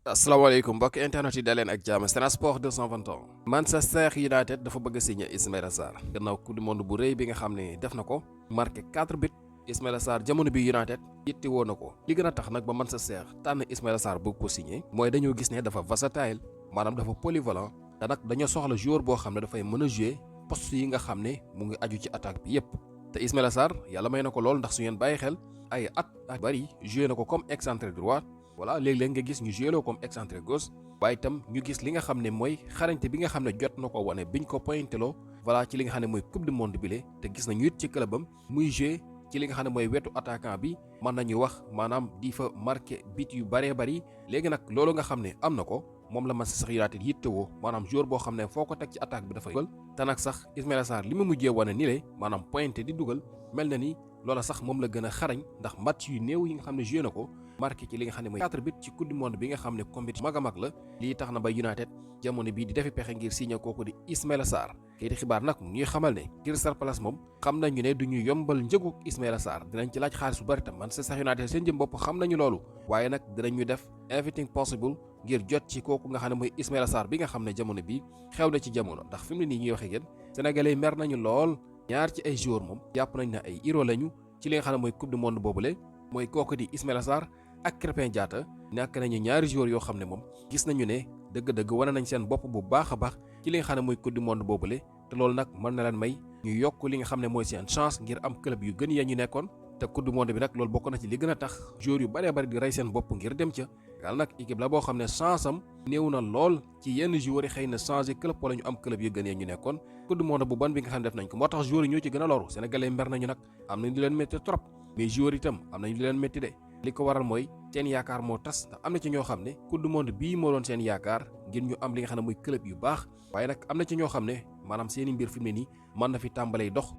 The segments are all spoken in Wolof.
asalaamaaleykum mbokk internet yi daleen ak jàmm Sen Sport 221. Manchester United dafa bëgg a signé Ismaila Sarr gannaaw coupe du monde bu rëy bi nga xam ne def na ko marqué 4 buts. Ismaila Sarr jamono bi United yitti woo na ko li gën a tax nag ba Manchester tànn Ismaila Sarr bëgg ko signé mooy dañoo gis ne dafa versatile maanaam dafa polyvalent te nag dañoo soxla joueur boo xam ne dafay mën a jouer poste yi nga xam ne mu ngi aju ci attaque bi yépp te Ismaila Sarr yàlla may na ko lool ndax su ngeen bàyyi xel ay at ak bari joué na ko comme excentré droit. voilà léeg-léeg nga gis ñu joué comme excentré gauche waaye itam ñu gis li nga xam ne mooy xarañte bi nga xam ne jot na ko wane biñ ko pointeloo voilà ci li nga xam ne mooy coupe du monde bi te gis nañu it ci clubam muy joué ci li nga xam ne mooy wetu attaquant bi mën nañu wax maanaam di fa marqué bit yu bëree bëri léegi nag loolu nga xam ne am na ko moom la Manchester United yittewoo maanaam joueur boo xam ne foo ko teg ci attaque bi dafay dugal te nag sax Ismaila Sarr li mu mujjee wane ni le maanaam pointé di dugal mel na ni loola sax moom la gën a xarañ ndax match yu néew yi nga xam ne joué na ko marqué ci li nga xam ne mooy 4 buts ci coupe du monde bi nga xam ne compétition mag a mag la lii tax na ba United jamono bii di defi pexe ngir signé kooku di Ismaila Sarr kayiti xibaar nag mu ñuy xamal ne Crystal Palace moom xam nañu ne du ñu yombal njëgu Ismaila Sarr dinañ ci laaj xaalis bu bari tam Manchester United seen jëm bopp xam nañu loolu waaye nag dinañu def everything possible ngir jot ci kooku nga xam ne mooy Ismaila Sarr bi nga xam ne jamono bii xew na ci jamono ndax fi mu ne nii ñuy waxee yéen sénégalais yi mer nañu lool ñaar ci ay joueurs moom jàpp nañ ne ay héros lañu ci li nga xam ne mooy coupe du monde boobule mooy kooku di Ismaila Sarr ak Krépin Diatta nekk nañu ñaari joueurs yoo xam ne moom gis nañu ne dëgg-dëgg wane nañ seen bopp bu baax a baax ci li nga xam ne mooy coupe du monde boobule te loolu nag mën na leen may ñu yokk li nga xam ne mooy seen chance ngir am club yu gën ya ñu nekkoon te coupe du monde bi nag loolu bokk na ci li gën a tax joueurs yu bëree bëri di rey seen bopp ngir dem ca gal nag équipe la boo xam ne chance am néew na lool ci yenn joueurs yi xëy na changé club wala ñu am club yu gën ya ñu nekkoon coupe du monde bu ban bi nga xam ne def nañ ko moo tax joueurs yi ñoo ci gën a loru sénégalais mer nañu nag am nañ di leen métti trop mais joueurs itam am nañ di leen métti de li ko waral mooy seen yaakaar moo tas ndax am na ci ñoo xam ne coupe du monde bii moo doon seen yaakaar ngir ñu am li nga xam ne mooy club yu baax waaye nag am na ci ñoo xam ne maanaam seeni mbir fi mu ne nii mën na fi tàmbalay dox.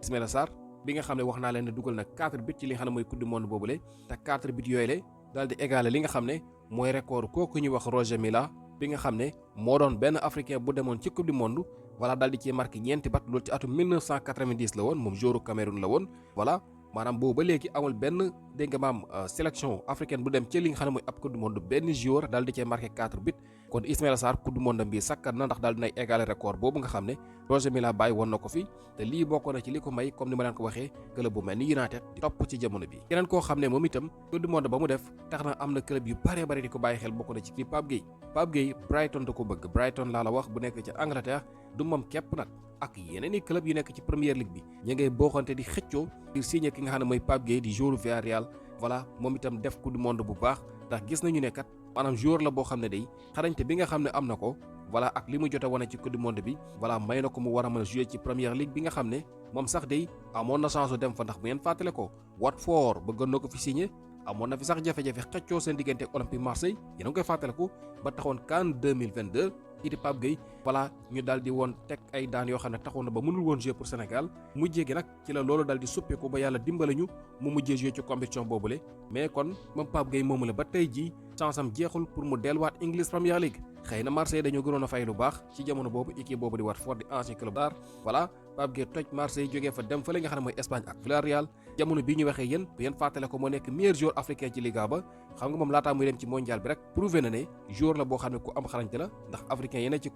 Ismaila Sarr bi nga xam ne wax naa leen ne dugal na 4 buts ci li nga xam ne mooy coupe du monde boobule te 4 buts yooyu la daal di égaler li nga xam ne mooy record kooku ñuy wax Roger Milla bi nga xam ne moo doon benn africain bu demoon ci coupe du monde voilà daal di ci marqué ñeenti bat loolu ci atum 1990 la woon moom joueur Cameroun la woon voilà. maanaam boobu ba léegi amul benn dégg nga maam sélection africaine bu dem ci li nga xam ne mooy ab coupe du monde benn joueur daal di cee marqué 4 buts kon Ismaila Sarr coupe du monde bii sakkat na ndax daal dinay égaler record boobu nga xam ne Roger Milla bàyyi woon na ko fi te lii bokk na ci li ko may comme ni ma leen ko waxee club bu mel ni United di topp ci jamono bi keneen koo xam ne moom itam coupe du monde ba mu def tax na am na club yu bëree bëri di ko bàyyi xel bokk na ci kii Pape Gueye Brighton da ko bëgg Brighton laa la wax bu nekk ci Angleterre du moom képp nag ak yeneen i club yu nekk ci Premier League bi ñu ngay booxante di xëccoo ngir signé ki nga xam ne mooy Pape Gueye di joueur Villarreal voilà moom itam def coupe du monde bu baax ndax gis nañu ne kat maanaam joueur la boo xam ne day xarañte bi nga xam ne am na ko voilà ak li mu jot a wane ci coupe du monde bi voilà may na ko mu war a mën a jouer ci Premier League bi nga xam ne moom sax day amoon na chance dem fa ndax bu ngeen fàttale ko Watford bëggoon na ko fi signé amoon na fi sax jafe-jafe xëccoo seen diggante ak Olympique Marseille yéen a ngi koy fàttaliku ba taxoon CAN 2022 kii di Pape Gueye voilà ñu daal di woon teg ay daan yoo xam ne taxoon na ba mënul woon jouer pour Sénégal mujjee gi nag ci la loolu daal di suppeeku ba yàlla dimbale ñu mu mujjee jouer ci compétition boobule mais kon moom Pape Gueye moomu la ba tey jii chance am jeexul pour mu delluwaat English Premier League xëy na Marseille dañoo gënoon a fay lu baax ci jamono boobu équipe boobu di Watford di ancien club daar voilà Pape Gueye toj Marseille jógee fa dem fa li nga xam ne mooy Espagne ak Villarreal jamono bii ñu waxee yéen bu yéen fàttale ko moo nekk meilleur joueur africain ci Liga ba xam nga moom laataa muy dem ci mondial bi rek prouvé na ne joueur la boo xam ne ku am xarañte la ndax africain yi ne ci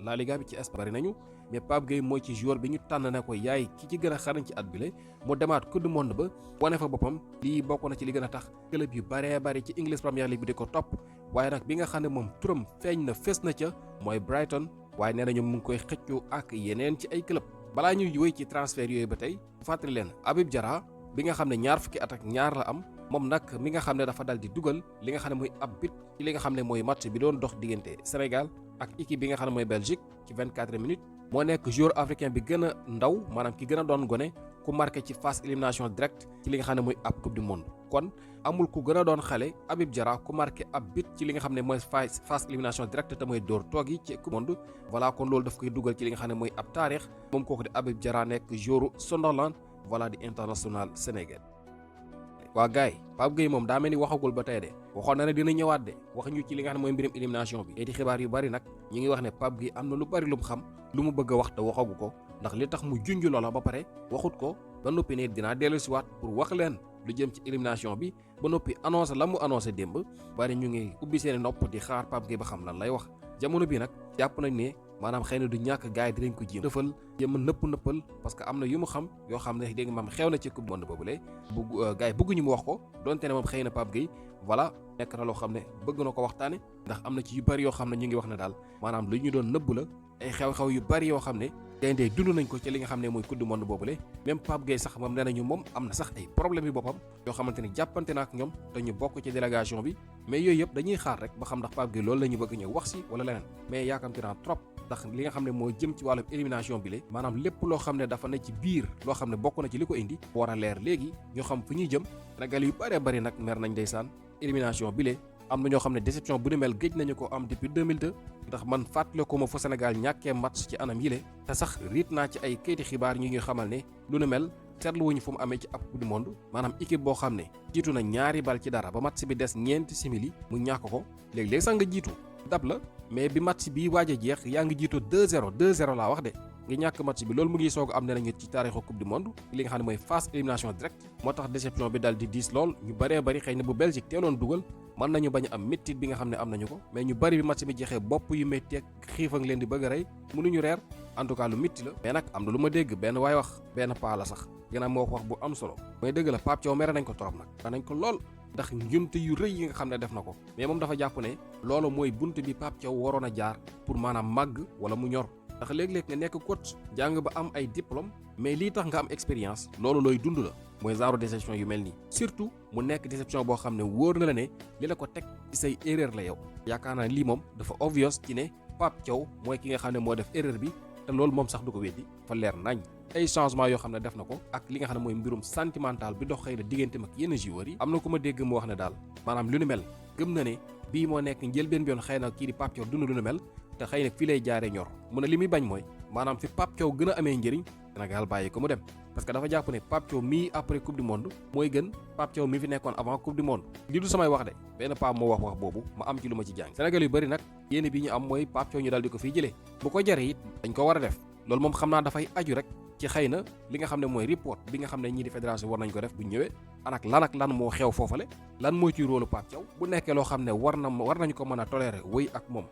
La Liga bi ci Espagne bari nañu mais Pape Gueye mooy ci joueur bi ñu tànn na ko yaay ki ci gën a xarañ ci at bi la mu demaat coupe du monde ba wane fa boppam lii bokk na ci li gën a tax club yu baree bari ci English Premier League bi di ko topp waaye nag bi nga xam ne moom turam feeñ na fes na ca mooy Brighton waaye nee nañu mu ngi koy xëccoo ak yeneen ci ay club balaa ñuy wéy ci transfert yooyu ba tey fàttali leen Habib Diarra bi nga xam ne ñaar fukki at ak ñaar la am moom nag mi nga xam ne dafa dal di dugal li nga xam ne mooy ab bit ci li nga xam ne mooy match bi doon dox diggante Sénégal ak équipe bi nga xam ne mooy Belgique ci 24 minutes moo nekk joueur africain bi gën a ndaw maanaam ki gën a doon gone ku marqué ci phase élimination direct ci li nga xam ne mooy ab coupe du monde kon amul ku gën a doon xale Habib Diarra ku marqué ab bit ci li nga xam ne mooy phase élimination direct te mooy dóor toog yi ci coupe du monde voilà kon loolu daf koy dugal ci li nga xam ne mooy ab taarix moom kooku di Habib Diarra nekk joueur Sunderland voilà di international Sénégal. waa gars yi Pape Gueye moom daa mel ni waxagul ba tey de waxoon na ne dina ñëwaat de wax ñu ci li nga xam ne mooy mbirum élimination bi di xibaar yu bari nag ñu ngi wax ne Pape Gueye am na lu bari lu mu xam lu mu bëgg a wax te waxagu ko ndax li tax mu junj loola ba pare waxut ko ba noppi ne dinaa dellusiwaat pour wax leen lu jëm ci élimination bi ba noppi annoncé la mu annoncé démb bari ñu ngi ubbi seen nopp di xaar Pape Gueye ba xam lan lay wax jamono bi nag jàpp nañ ne maanaam xëy na du ñàkk gars yi dinañ ko jéem dëfal jéem a nëppal parce que am na yu mu xam yoo xam ne dégg nga maam xew na ci coupe du monde boobule gars yi bëgguñu mu wax ko donte ne moom xëy na Pape Gueye voilà nekk na loo xam ne bëgg na ko waxtaane ndax am na ci yu bari yoo xam ne ñu ngi wax ne daal maanaam lu ñu doon nëbb la ay xew-xew yu bari yoo xam ne gaynde dund nañ ko ci li nga xam ne mooy coupe du monde boobule même Pape Gueye sax moom nee nañu moom am na sax ay problème yi boppam yoo xamante ni jàppante na ak ñoom te ñu bokk ci délégation bi mais yooyu yëpp dañuy xaar rek ba xam ndax Pape Gueye loolu la ñu bëgg ñëw wax si wala leneen mais yaakamte naa trop ndax li nga xam ne moo jëm ci wàllum élimination bi le maanaam lépp loo xam ne dafa ne ci biir loo xam ne bokk na ci li ko indi war a leer léegi ñu xam fu ñuy jëm Sénégal yu bëree bëri nag mer nañ ndeysaan élimination bi le am na ñoo xam ne déception bu ni mel géej nañu ko am depuis 2002 ndax man fàttale ko ma fu Sénégal ñàkkee match ci anam yile te sax riit naa ci ay kayiti xibaar ñu ngi xamal ne lu ni mel seetluwuñu fu mu amee ci ab coupe du monde maanaam équipe boo xam ne jiitu na ñaari bal ci dara ba match bi des ñeenti simili mu ñàkk ko léegi-léegi sax nga jiitu dab la mais bi match bi waaj a jeex yaa ngi jiitu 2-0 2-0 laa wax de nga ñàkk match bi loolu mu ngi soog am ne nañu ci taarixu coupe du monde li nga xam ne mooy phase élimination directe moo tax déception bi dal di diis lool ñu bëree bëri xëy na bu Belgique teeloon dugal mën nañu bañ a am méttit bi nga xam ne am nañu ko mais ñu bëri bi match bi jeexee bopp yu métti ak xiif ak leen di bëgg a rey mënuñu reer en tout cas lu métti la mais nag am na lu ma dégg benn waay wax benn paa la sax gannaaw moo wax bu am solo mooy dëgg la Pape Thiaw mere nañ ko trop nag danañ ko lool ndax njumte yu rëy yi nga xam ne def na ko mais moom dafa jàpp ne loolu mooy bunt bi Pape Thiaw waroon a jaar pour maanaam màgg wala mu ñor ndax léeg-léeg nga nekk coach jàng ba am ay diplôme mais lii tax nga am expérience loolu looy dund la mooy genre déception yu mel nii surtout mu nekk déception boo xam ne wóor na la ne li la ko teg ci say erreur la yow yaakaar naa lii moom dafa obvious ci ne Pape Thiaw mooy ki nga xam ne moo def erreur bi te loolu moom sax du ko weddi fa leer nañ ay changement yoo xam ne def na ko ak li nga xam ne mooy mbirum sentimental bi dox xëy na digganteem ak yenn joueurs yi am na ku ma dégg mu wax ne daal maanaam lu ni mel gëm na ne bii moo nekk njëlbeen bi yoon xëy na kii di Pape Thiaw dund lu ni mel te xëy na fii lay jaaree ñor mu ne li muy bañ mooy maanaam fi Pape Thiaw gën a amee njëriñ Sénégal bàyyi ko mu dem parce que dafa jàpp ne Pape Thiaw mii après coupe du monde mooy gën Pape Thiaw mi fi nekkoon avant coupe du monde lii du samay wax de benn Pape moo wax boobu ma am ci lu ma ci jàng Sénégal yu bëri nag yéen bi ñu am mooy Pape Thiaw ñu daal di ko fiy jëlee bu ko jaree it dañ ko war a def loolu moom xam naa dafay aju rek ci xëy na li nga xam ne mooy report bi nga xam ne ñii di fédération war nañ ko def bu ñëwee ak lan moo xew foofale lan moo ci rôle Pape Thiaw bu nekkee loo xam ne war nañ ko mën a tolérer wéy ak moom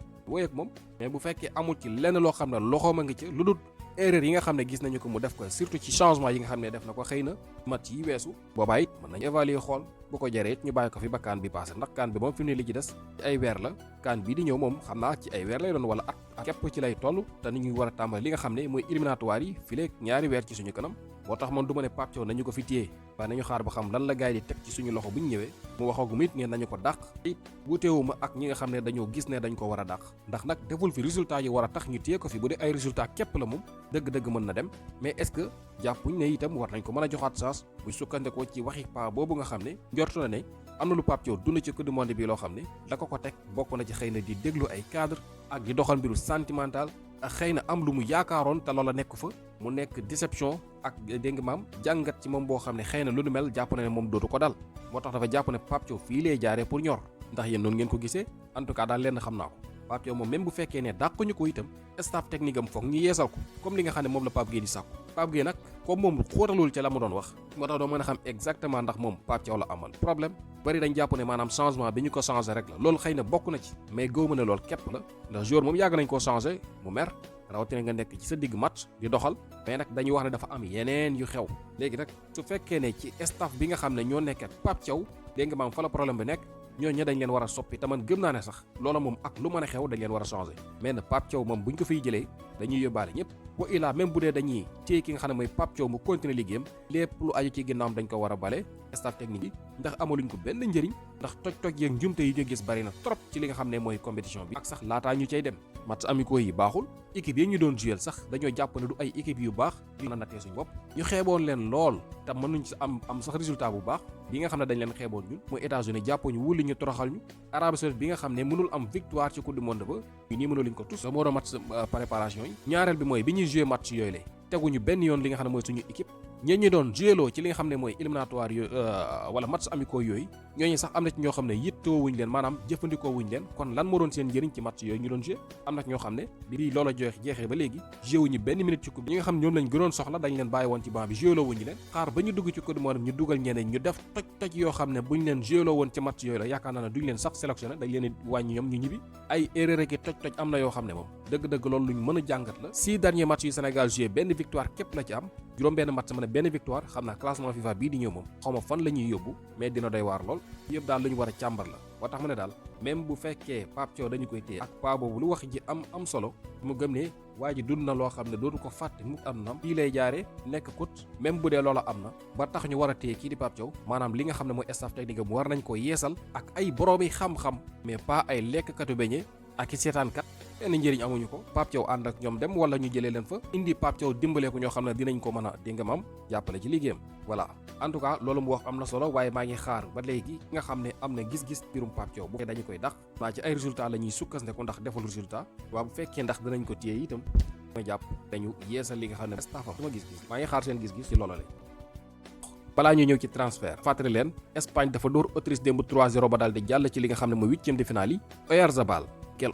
mais bu fekkee amul ci lenn loo xam ne loxoom a ngi ci lu dul erreur yi nga xam ne gis nañu ko mu def ko surtout ci changement yi nga xam ne def na ko xëy na match yi weesu boobaa it mën nañu évaluer xool bu ko jaree it ñu bàyyi ko fi ba kaan bi passé ndax kaan bi moom fi mu ne li ci des ci ay weer la kaan bii di ñëw moom xam naa ci ay weer lay doon wala at képp ci lay toll te ni ñuy war a tàmbali li nga xam ne mooy éliminatoire yi fileeg ñaari weer ci suñu kanam moo tax man du ma ne Pape Thiaw nañu ko fi téye waaye nañu xaar ba xam lan la gars yi di teg ci suñu loxo bu ñu ñëwee mu waxagum it ne nañu ko dàq it wuuteewuma ak ñi nga xam ne dañoo gis ne dañ ko war a dàq ndax nag deful fi résultat yi war a tax ñu téye ko fi bu dee ay résultat képp la moom dëgg-dëgg mën na dem mais est-ce que jàppuñ ne itam war nañ ko mën a joxaat chance bu sukkandekoo ci waxi pa boobu nga xam ne njortu na ne am na lu Pape Thiaw dund ci coupe du monde bi loo xam ne da ko teg bokk na ci xëy na di déglu ay cadre ak di doxal mbiru sentimental ak xëy na am lu mu yaakaaroon te loola nekk fa mu nekk déception ak dégg nga maam jàngat ci moom boo xam ne xëy na lu nu mel jàpp na ne moom dootu ko dal moo tax dafa jàpp ne Pape Thiaw fii lay jaaree pour ñor ndax yéen noonu ngeen ko gisee en tout cas daal lenn xam naa ko Pape Thiaw moom même bu fekkee ne dàquñu ko itam staff technique am foog ñu yeesal ko comme li nga xam ne moom la Pape Gueye di sàkku Pape Gueye nag comme moom xóotalul ca la mu doon wax moo tax doo mën a xam exactement ndax moom Pape Thiaw la amal problème bari dañ jàpp ne maanaam changement bi ñu ko changé rek la loolu xëy na bokk na ci mais gëw ma ne loolu képp la ndax joueur moom yàgg nañ koo changé mu mer rawatina nga nekk ci sa digg match di doxal mais nag dañuy wax ne dafa am yeneen yu xew léegi nag su fekkee ne ci staff bi nga xam ne ñoo nekkat Pape Thiaw dégg nga maam fa la problème bi nekk ñooñu dañ leen war a soppi te man gëm naa ne sax loola moom ak lu mën a xew dañ leen war a changé mais nag Pape Thiaw moom buñ ko fiy jëlee dañuy yóbbaale ñëpp wa ilaa même bu dee dañuy téye ki nga xam ne mooy Pape Thiaw mu continuer liggéeyam lépp lu aju ci ginnaawam dañ ko war a bale staff technique yi ndax amaluñ ko benn njëriñ ndax toj-toj yeeg njumte yi ñu gis bari na trop ci li nga xam ne mooy compétition bi ak sax laataa ñu cay dem match amicaux yi baaxul équipe yi ñu doon jouer sax dañoo jàpp ne du ay équipe yu baax yu na nattee suñu bopp ñu xeeboon leen lool te mënuñ ci am sax résultat bu baax bi nga xam ne dañ leen xeeboon ñun mooy États-Unis jàppuñu wulli ñu toroxal ñu Arabie Saoudite bi nga xam ne mënul am victoire ci coupe du monde ba ñu nii mënuluñ ko tous moo doon match préparation yi ñaareel bi mooy bi ñuy jouer match yooyu la teguñu benn yoon li nga xam ne mooy suñu équipe ñeen ñi doon jéloo ci li nga xam ne mooy éliminatoire yooyu wala match amicaux yooyu ñooñu sax am na ci ñoo xam ne yittoo wuñ leen maanaam jëfandikoo wuñ leen kon lan moo doon seen njëriñ ci match yooyu ñu doon joué am na ñoo xam ne bi loola jeexee ba léegi joué wuñu benn minute ci coupe ñi nga xam ne ñoom lañ gënoon soxla dañ leen bàyyi woon ci banc bi joué loo wuñu leen xaar ba ñu dugg ci coupe du monde ñu dugal ñeneen ñu def toj yoo xam ne buñ leen joué loo woon ci match yooyu la yaakaar naa ne duñ leen sax sélectionné dañ leen wàññi ñoom ñu ñibbi ay erreur ak toj am na yoo xam ne moom dëgg-dëgg loolu luñ mën a jàngat la 6 derniers matchs yu Sénégal joué benn victoire képp la ci am juróom benn match sama ne benn victoire xam naa classement FIFA bii di ñëw moom xawma fan la ñuy yóbbu mais dina doy waar lool yëpp daal lu ñu war a càmbar la moo tax ma ne daal même bu fekkee Pape Thiaw dañu koy téye ak pa boobu lu wax ji am solo mu gëm ne waa ji dund na loo xam ne dootu ko fàtte mu am na fii lay jaare nekk coach même bu dee loola am na ba tax ñu war a téye kii di Pape Thiaw maanaam li nga xam ne mooy staff technique am war nañ ko yeesal ak ay boroomi xam-xam mais pas ay lekkkatu beñe ak i seetaankat benn njëriñ amuñu ko Pape Thiaw ànd ak ñoom dem wala ñu jëlee leen fa indi Pape Thiaw dimbalee ko ñoo xam ne dinañ ko mën a déngamam jàppale ci liggéeyam voilà en tout cas loolu mu wax am na solo waaye maa ngi xaar ba léegi nga xam ne am na gis-gis mbirum Pape Thiaw bu dañu koy dax naa ci ay résultat la ñuy sukkandiku ndax deful résultat waaw bu fekkee ndax dinañ ko téye itam ma jàpp dañu yeesal li nga xam ne staffam sama gis-gis maa ngi xaar seen gis-gis ci loolu la balaa ñu ñëw ci transfert fàttali leen Espagne dafa dóor Autriche démb 3-0 ba daal di jàll ci li nga xam ne mooy huitième de finale yi Oyarzabal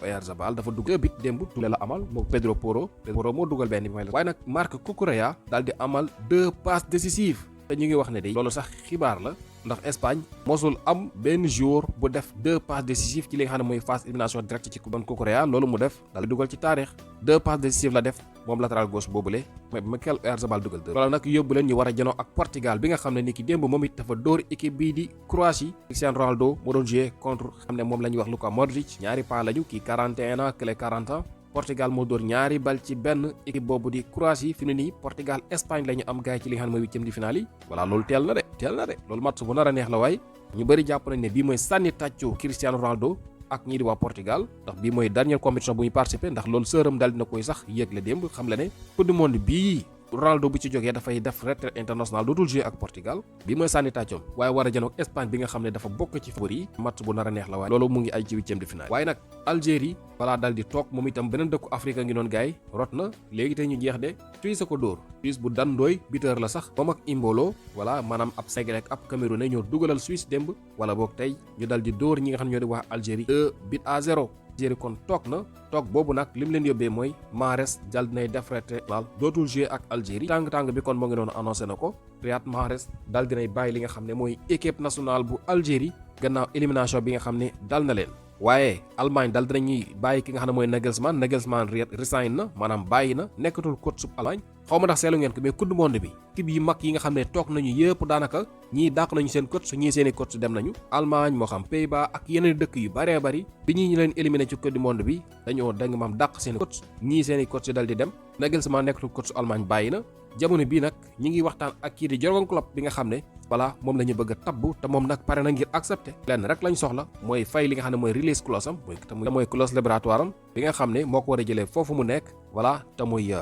Oyarzabal dafa dugg 2 bit démb tule la amal moo Pedro Porro moo dugal benn bi may la waaye nag Marc Cucurella daal di amal 2 passes décisives te ñu ngi wax ne day loolu sax xibaar la ndax Espagne mosul am benn jour bu def 2 passes décisives ci li nga xam ne mooy phase élimination direct ci ban Cucurella loolu mu def daal di dugal ci taarix 2 passes décisives la def moom latéral gauche boobule mais Mikel Oyarzabal dugal 2 loolu nag yóbbu leen ñu war a janoo ak Portugal bi nga xam ne ni ki démb moom it dafa dóor équipe bii di Croatie Cristiano Ronaldo moo doon joué contre xam ne moom la ñuy wax Luka Modric ñaari paa lañu kii 41 ans kële 40 ans Portugal moo dóor ñaari bal ci benn équipe boobu di Croatie fi mu ne nii Portugal Espagne la ñu am gaay ci li nga xam ne mooy huitième de finale yi voilà loolu teel na de loolu match bu nar a neex la waaye ñu bëri jàpp nañ ne bii mooy sànni tàccu Cristiano Ronaldo ak ñii di waa Portugal ndax bii mooy dernière compétition bu ñu participé ndax loolu sëram daal dina koy sax yëgle démb xam le ne coupe du monde bii Ronaldo bu ci jógee dafay def retraite international dootul jouer ak Portugal bi mooy sànni tàccoom waaye war a janoog Espagne bi nga xam ne dafa bokk ci favori yi match bu nar a neex la waaye loolu mu ngi ay ci huitième de finale waaye nag Algérie balaa dal di toog moom itam beneen dëkku Afrique ngi doon gaay rot na léegi tey ñu jeex de Suisse ko dóor Suisse bu dandooy buteur la sax moom ak Imbolo voilà maanaam ab Sénégalais ak ab Camerounais ñoo dugalal Suisse démb wala boog tey ñu dal di dóor ñi nga xam ne ñoo di wax Algérie 2-0 Algérie kon toog na toog boobu nag li mu leen yóbbee mooy Mahrez jàll dinay def retraite dootul jouer ak Algérie tàng bi kon moo ngi doon annoncé na ko Riyad Mahrez dal dinay bàyyi li nga xam ne mooy équipe nationale bu Algérie gannaaw élimination bi nga xam ne dal na leen waaye Allemagne dal dinañuy bàyyi ki nga xam ne mooy Nagelsmann resign na maanaam bàyyi na nekkatul coach sub Allemagne xaw ma ndax seelu ngeen ko mais coupe du monde bi équipe yi mag yi nga xam ne toog nañu yëpp daanaka ñii dàq nañu seen coach ñii seeni coach dem nañu Allemagne moo xam Pays-Bas ak yeneen dëkk yu bëree bëri bi ñii ñu leen éliminé ci coupe du monde bi dañoo da nga maam dàq seeni coach ñii seeni coach dal di dem Nagelsmann nekkatul coach Allemagne bàyyi na jamono bii nag ñi ngi waxtaan ak kii di Jürgen Klopp bi nga xam ne voilà moom la ñu bëgg a tabbu te moom nag pare na ngir accepter lenn rek lañ soxla mooy fay li nga xam ne mooy release clause am mooy clause libératoire am bi nga xam ne moo ko war a jëlee foofu mu nekk voilà te muy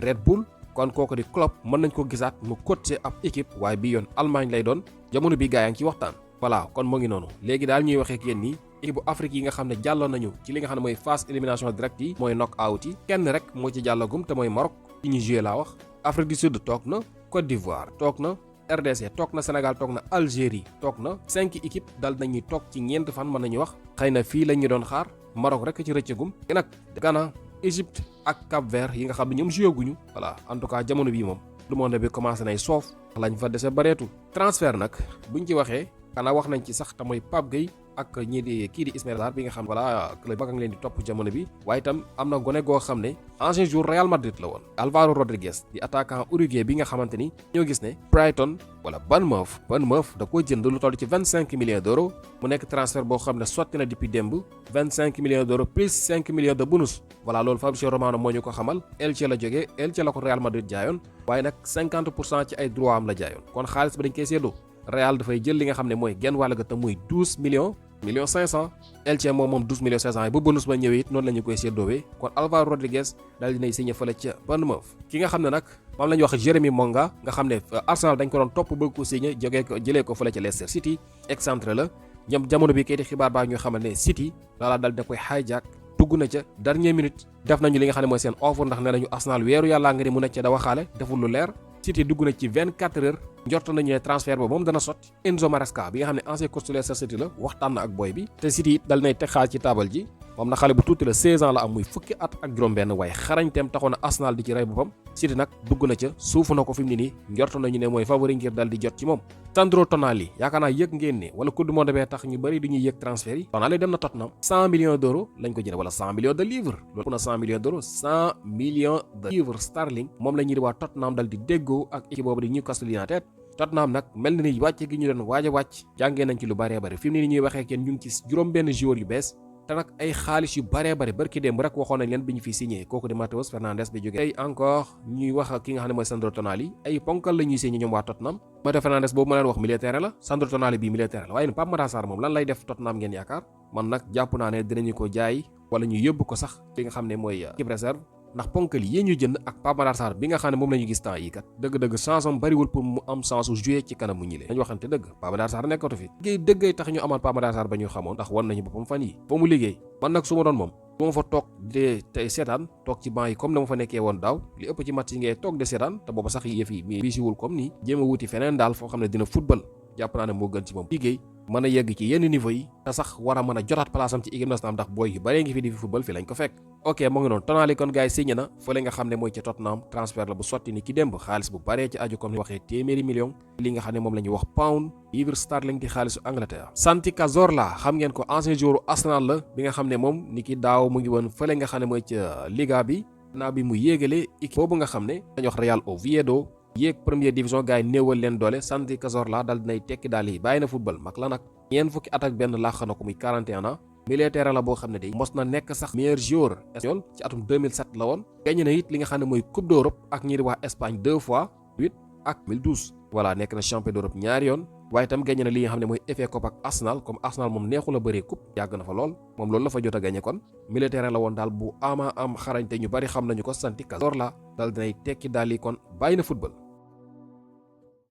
Red Bull kon kooku di Klopp mën nañ ko gisaat mu coacher ab équipe waaye bii yoon Allemagne lay doon jamono bi gaa yaa ngi ci waxtaan voilà kon moo ngi noonu léegi daal ñuy waxee ak yéen nii équipe bu Afrique yi nga xam ne jàlloon nañu ci li nga xam ne mooy phase élimination directe yi mooy knock out yi kenn rek moo ci jàllagum te mooy Maroc ci ñu joué laa wax Afrique du Sud toog na Côte d'Ivoire toog na RDC toog na Sénégal toog na Algérie toog na 5 équipes dal nañuy toog ci ñeent fan mën nañu wax xëy na fii la ñu doon xaar Maroc rek ci rëccagum te nag Ghana Égypte ak Cap-Vert yi nga xam ne ñoom joué guñu voilà en tout cas jamono bii moom lu monde bi commencé nay soof lañ fa dese bareetul transfert nag buñ ci waxee xanaa wax nañ ci sax te mooy Pape Gueye ak ñii di kii di Ismaila Sarr bi nga xam voilà club ba nga leen di topp jamono bi waaye itam am na gone goo xam ne ancien joueur Real Madrid la woon Álvaro Rodriguez di attaquant uruguay bi nga xamante ni ñoo gis ne Brighton wala Bournemouth da koo jënd lu toll ci 25 millions d'euros mu nekk transfert boo xam ne sotti na depuis démb 25 millions d'euros plus 5 millions de bonus voilà loolu Fabrizio Romano moo ñu ko xamal Elche la jógee Elche la ko Real Madrid jaayoon waaye nag 50% ci ay droit am la jaayoon kon xaalis ba dañ koy séddoo Real dafay jël li nga xam ne mooy genn wàll ga te muy 12 millions 500 Elche moom 12 millions 500 yi bu bonus ba ñëwee it noonu la ñu koy séddoowee kon Álvaro Rodriguez daal dinay signé fële ca Bournemouth ki nga xam ne nag moom la ñuy wax Jérémy Monga nga xam ne Arsenal dañ ko doon topp bëgg ko signé jëlee ko fële ca Leicester City excentré la ñoom jamono bi kay di xibaar baa ñu xamal ne City daal da koy hijack dugg na ca dernière minute def nañu li nga xam ne mooy seen offre ndax nee nañu Arsenal weeru yàllaa nga ni mu nekk ca da waxaale deful lu leer City dugg na ci 24 heures njort nañu ne transfert ba moom dana sotti. Enzo Maresca bi nga xam ne ancien coach Leicester City la waxtaan na ak boy bi te City it dal nay teg xaalis ci taabal ji moom na xale bu tuuti la 16 ans la am muy fukki at ak juróom-benn waaye xarañteem taxoon na Arsenal di ci rey boppam. City nag dugg na ca suufu na ko fi mu ne nii njort nañu ne mooy favori ngir dal di jot ci moom. Sandro Tonali yaakaar naa yëg ngeen ne wala coupe du monde bee tax ñu bëri du ñuy yëg transfert yi. Tonali dem na Tottenham 100 millions d'euros lañ ko jënd wala 100 millions de livres loolu na 100 millions d'euros 100 millions de livres sterling moom la ñuy di waa Tottenham dal di déggoo ak équipe boobu di Newcastle United. Tottenham nag mel na ni wàcce gi ñu doon waaj a wàcc jàngee nañ ci lu bëree bëri fi mu ne nii ñuy waxee kenn ñu ngi ci juróom-benn joueur yu bees te nag ay xaalis yu bëree bëri barki démb rek waxoon nañ leen bi ñu fi signé kooku di Matheus Fernandes bi jógee tey encore ñuy wax ki nga xam ne mooy Sandro Tonali ay ponkal la ñuy signé ñoom waa Tottenham. Matheus Fernandes boobu ma leen wax militaire la Sandro Tonali bii militaire la waaye Pape Thiaw moom lan lay def Tottenham ngeen yaakaar man nag jàpp naa ne dinañu ko jaay wala ñu yóbbu ko sax li nga xam ne mooy équipe réserve ndax ponkal yi ñu jënd ak Pape Thiaw bi nga xam ne moom la ñu gis temps yi kat dëgg-dëgg chance am bariwul pour mu am chance su jouer ci kanam mu ñi lee dañu waxante dëgg Pape Thiaw nekkatu fi liggéey dëggay tax ñu amaan Pape Thiaw ba ñu xamoon ndax wan nañu boppam fan yi fa mu liggéey man nag su ma doon moom bu ma fa toog de tey seetaan toog ci banc yi comme na ma fa nekkee woon daaw li ëpp ci match yi ngay toog de seetaan te booba sax yëf yi mais bisiwul comme nii jéem a wuti feneen daal foo xam ne dina football jàpp naa ne moo gën ci moom liggéey mën a yegg ci yenn niveau yi te sax war a mën a jotaat place am ci équipe nationale ndax booy yu baree ngi fi di fi football fi lañ ko fekk ok moo ngi noonu Tonali kon gars yi signé na fële nga xam ne mooy ci Tottenham transfert la bu sotti ni ki démb xaalis bu baree ci aju comme ni waxee téeméeri million li nga xam ne moom la ñuy wax pound livre sterling di xaalisu Angleterre. Santi Cazorla xam ngeen ko ancien joueur Arsenal la bi nga xam ne moom ni ki daaw mu ngi woon fële nga xam ne mooy ca Liga bi naa bi mu yéegale équipe boobu nga xam ne dañu wax Real Oviedo yéeg première division gars yi néewal leen doole Santi Cazorla dal dinay tekki daal yi bàyyi na football mag la nag ñeent fukki at ak benn laax na ko muy 41 ans militaire la boo xam ne day mos na nekk sax meilleur joueur espagnol ci atum 2007 la woon gagné na it li nga xam ne mooy coupe d'Europe ak ñi di wax Espagne 2 fois 8 ak 2012 voilà nekk na champion d'Europe ñaari yoon waaye itam gagné na li nga xam ne mooy FA Cup ak Arsenal comme Arsenal moom neexul a bëree coupe yàgg na fa lool moom loolu la fa jot a gagné kon militaire la woon daal bu ama am xarañte ñu bari xam nañu ko Santi Cazorla dal dinay tekki daal yi kon bàyyi na football